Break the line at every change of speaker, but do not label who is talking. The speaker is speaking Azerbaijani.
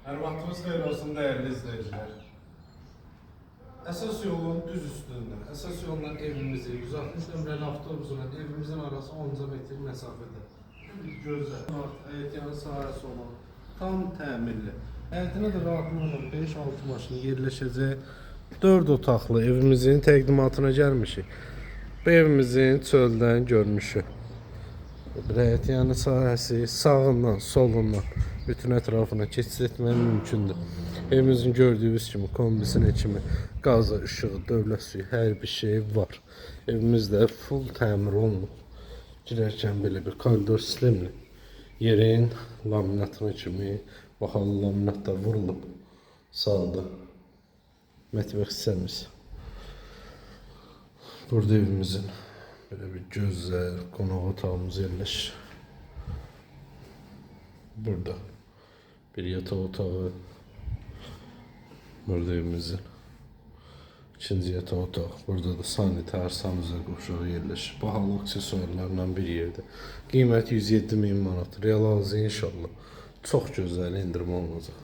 Hər vaxtınız xeyir olsun dəyərli izləyicilər. Əsas yolun düz üstündə, əsas yolla evimizi, 160 nömrəli avtobusla evimizin arası 10 metr məsafədə. Bir gözəl, həyət yanı sahəsi olan, tam təmirli. Həyətinə də rahatlıqla 5-6 maşın yerləşəcək 4 otaqlı evimizin təqdimatına gəlmişik. Bu evimizin çöldən görünüşü. Bir həyət yanı sahəsi sağından, solundan bütün ətrafına keçid etmək mümkündür. Evimizin gördüyünüz kimi kombisinə kimi qazı, işığı, dövlət suyu, hər bir şey var. Evimiz də full təmir olunub. Girərkən belə bir koridor sistemli yerin laminatına kimi bahalı laminat da vurulub. Sağda mətbəx hissəmiz. Burada evimizin belə bir gözəl qonaq otağımız yerləşir. Burada bir yataq otağı. Burada evimizin ikinci yataq otağı. Burada da sanitar sanuzel qovşağı yerləşir. Bahalı aksesuarlarla bir yerdə. Qiymət 107 min manat. Real alıcı inşallah. Çox gözəl endirim olunacaq.